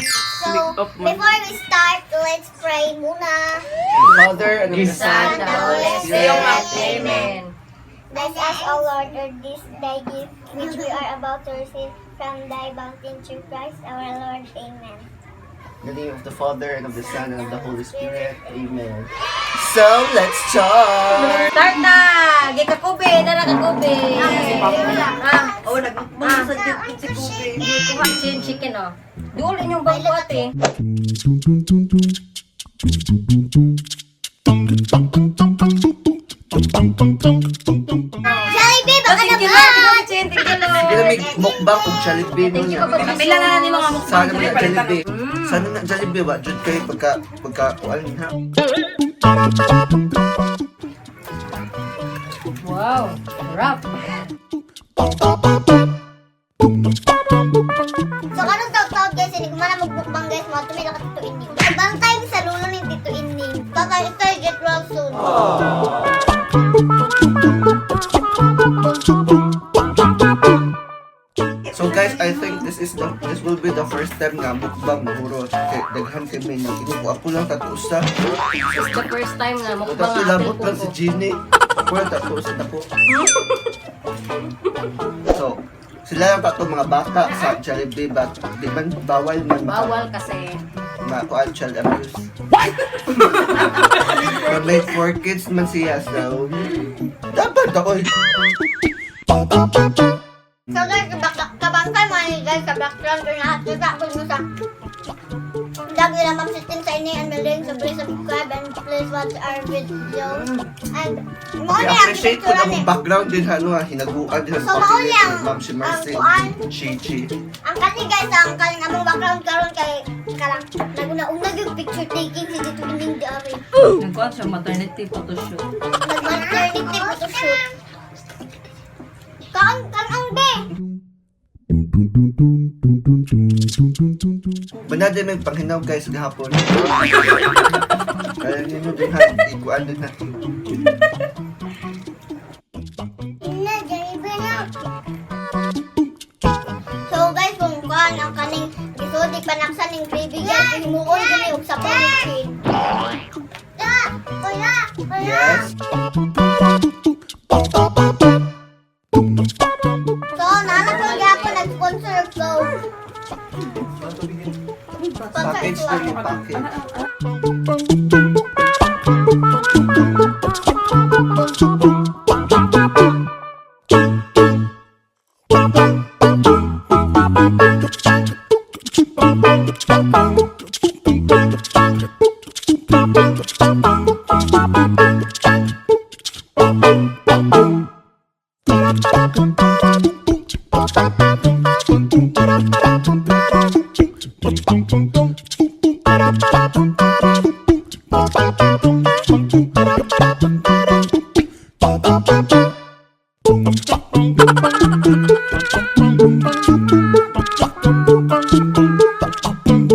So, Make-up man. Before we start, let's pray muna. Father, and of the Son, Son, and the Holy Spirit. Spirit. Amen. Bless us, O Lord, or this thy gift, which we are about to receive from thy bounty through Christ our Lord. Amen. In the name of the Father, and of the Son, and of the Holy Spirit. Amen. So, let's start! Start na! Gikakube! Nara kakube! Ah, Oh, nagmukbang sa si Kobe. kuha chicken chicken oh. Duol inyong bangko, ate. Jollibee, baka Thank you, naman! Lord. Thank you, Sige na Lord. may mukbang og Jollibee Thank you, niya. Papa Pila na lang ni mga mukbang. Sana na Jollibee. Sana na Jollibee ba? Jud kayo pagka kuan ha. Wow, sarap. So, kanong tawag-tawag guys, hindi ko man magmukbang guys, mga tumila ka Tito Ining. Bantay sa lulo ni Tito Ining. Baka ito get well soon. So guys, I think this will be the first time nga mukbang mahurot kay daghan kay may nang ko ako lang tatusa. This is the first time nga mukbang Tapos ang labot apple lang si ko. Genie. Ako lang tatusa ako. So, sila lang tato mga bata sa Jollibee but di man bawal man Bawal kasi. Makuan child abuse. What? But made for kids man siya, so dapat ako. So guys, kabangkay mga ni guys sa background ko lahat. Kita ko mo sa vlog nila Ma'am Sitin sa inyo and Meling. So please subscribe and please watch our videos. And mo I ni ang appreciate ko picture na ni. akong background din ha, no, ha, hinaguan din So, sa mao lang Ma'am si Marcy, ang kuan. Chichi. Ang kani guys, ang kaning among background karon kay karang naguna-una yung picture taking si Tito Ining di ari. Nagkuhan siya maternity photoshoot. Nag-maternity photoshoot. Kaan kan ang be. Banada may panghinaw guys gahapon. Kaya ninyo din ha, ikuan din ha. Ina, Jollibee na. So guys, kung kuan ang kaning gisudi panaksan ning gravy guys, himuon gani og sabaw ni cream. Ya, kuya, kuya. Yes. So, nana ko gyapon nag-sponsor ko. Sponsor Package ko. din yung package.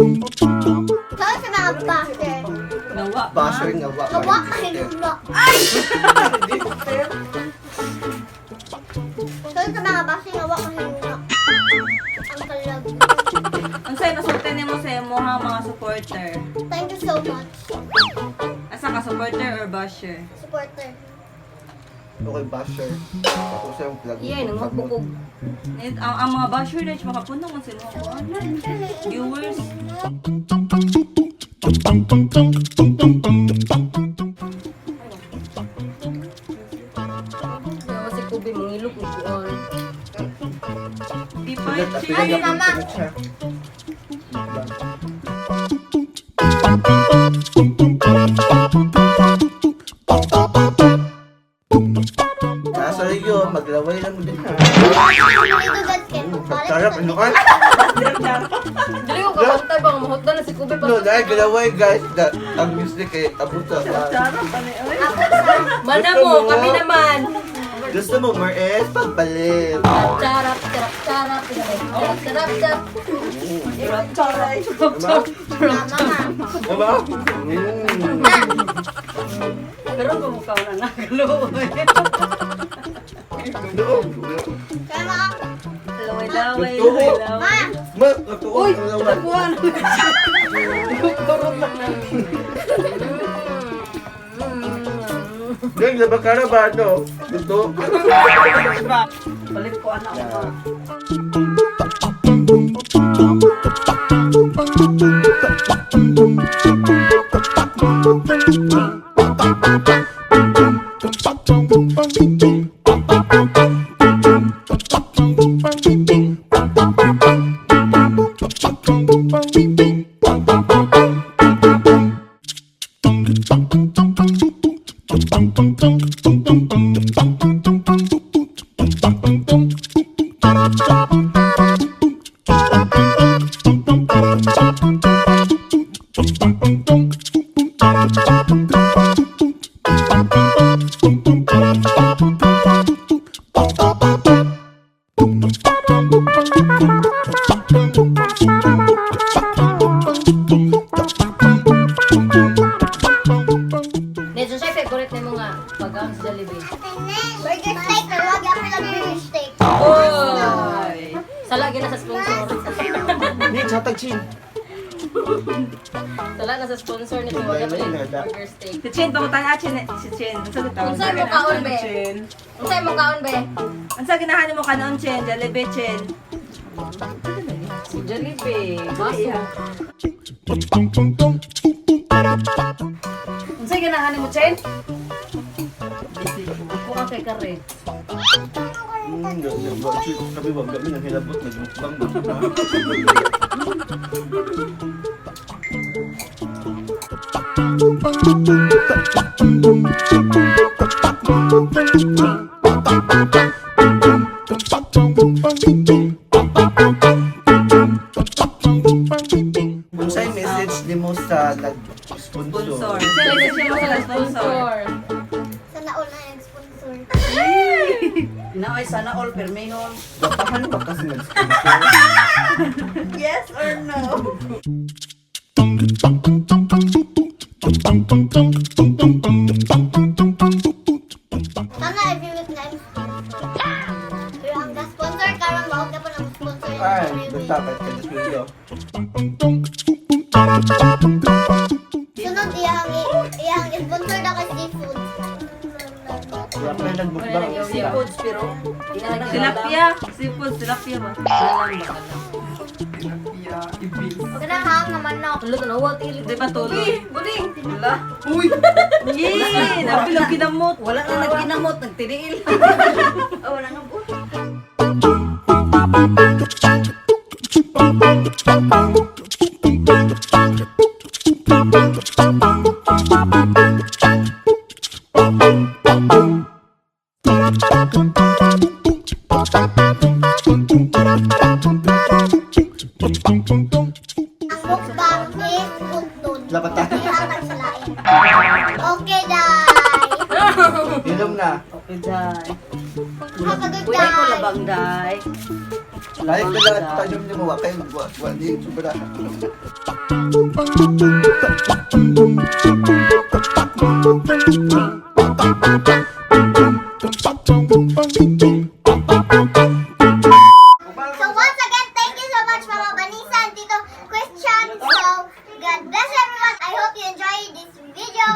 So, sa mga basher. Nawa. Basher nga wa. Kawa mahilula. So, sa mga basher nga wa mahilula. Ang kalag. Ang sa'yo, nasulti nimo sa imo ha, mga supporter. Thank you so much. Asa ka, supporter or basher? Supporter. Okay, basher. Ako sa yung vlog. Iya, nangmukbang. Ang mga basher na makapuno man sa imo. Viewers. Gawa si Kubi mangilok ni kuan. Di pa. Sulat, apila Ay, na mama. po siya. Nasa iyo, maglaway lang mo din ha. Ito guys, kay Sarap, ano ka? Dili ko kabantay ba mahutdan na si Kubi pa. No, dahil galaway guys, ang music ay abot sa Charot, ano eh. Mana mo, kami naman. Gusto mo, Mares, pagpalit. Charap, charap, charap, charap, charap, charap. Diba? Mama. Diba? Mm. Pero kumukha na nagalo. Doon. Kaya ma. Laway, laway, Gusto ko. laway, laway. Ma. Ma, katuon Uy, ang lawan. tapuan. Turot na. Dahil sa bakara ba ano? Gusto? Palit ko anak ko. Medyo siya favorite na mga pagkaon sa Jollibee. Burger steak, pero wag ako lang burger steak. Oy! Sala na sa sponsor. Ni, chatag chin. Sala na sa sponsor nito. Wala Wala na yun, nada. burger steak. Si Chen, pangutan ah, Chen. Si Chen. Ang sagot tawag. Unsay mo kaon be? Chen. Unsay mo kaon be? Ang sa ganahan mo kanon, Chen? Jollibee, Chen. Si Jollibee. Baso. Unsay ganahan nimo, Chen? Ako ka kay kare. Kami wag kami nang hilabot nagmukbang ba. Unsay message nimo sa nag-sponsor? Sponsor. Message mo sa sponsor. Sana all na yung sponsor. Naoy sana all permehon. Gapahan ba kasi nag-sponsor? Yes or no? Sana every week na yung sponsor. Pero ang sponsor karon mao ka pa ng sponsor Ay, every week. basta kahit kanya sweldo. Sunod iyang iyang sponsor na kay seafood. Wala pa yung nagmukbang. Seafoods pero Tilapia. Seafood, tilapia ba? Kanang hang nga manok. Tulog na wala tigil. Di ba tulog? Buling. Wala. Uy! Yee! Napilog kinamot. Wala na nagkinamot, nagtiniil. Oh, wala nga po. Ang mukbang is hugdon. Dapat tayo. Ihatag sa lain. Okay, dai. Inom na. Okay, day. Have a good Pwede ko day. labang day. Like na lahat tayo nyo wa kayo wa wa di sobra. So once again, thank you so much, Mama Vanessa and Tito Christian. So God bless everyone. I hope you enjoyed this video.